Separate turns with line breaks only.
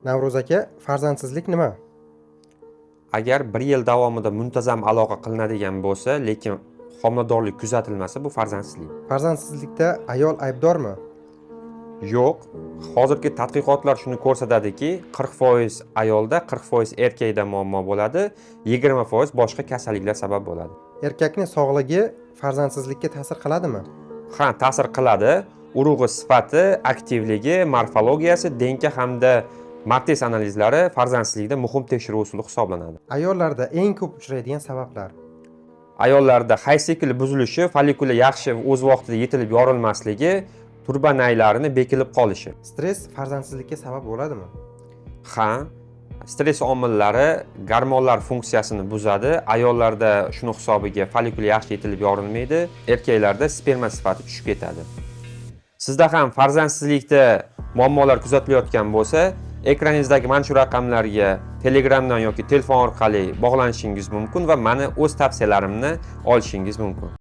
Navruz aka, farzandsizlik nima?
Agar bir yil davomida muntazam aloqa qilinadigan bo'lsa, lekin homiladorlik kuzatilmasa, bu farzandsizlik.
Farzandsizlikda ayol aybdormi?
Yo'q, hozirgi tadqiqotlar shuni ko'rsatadiki, 40% ayolda, 40% erkakda muammo bo'ladi, 20% boshqa kasalliklar sabab bo'ladi.
Erkakni sog'ligi farzandsizlikka ta'sir qiladimi?
Ha, ta'sir qiladi. Urug'i sifati, aktivligi, morfologiyasi, DNK hamda matriks analizlari farzandsizlikda muhim tekshiruv usuli hisoblanadi.
Ayollarda eng ko'p uchraydigan sabablar?
Ayollarda hayz sikli buzilishi, follikula yaxshi o'z vaqtida yetilib yorilmasligi, turba naylarini bekilib qolishi.
Stress farzandsizlikka sabab bo'ladimi?
Ha, stress omillari gormonlar funksiyasini buzadi. Ayollarda shuni hisobiga follikula yaxshi yetilib yorilmaydi, erkaklarda sperma sifati tushib ketadi. Sizda ham farzandsizlikda muammolar kuzatilayotgan bo'lsa, ekraningizdagi mana shu raqamlarga Telegramdan yoki telefon orqali bog'lanishingiz mumkin va mani o'z tavsiyalarimni olishingiz mumkin.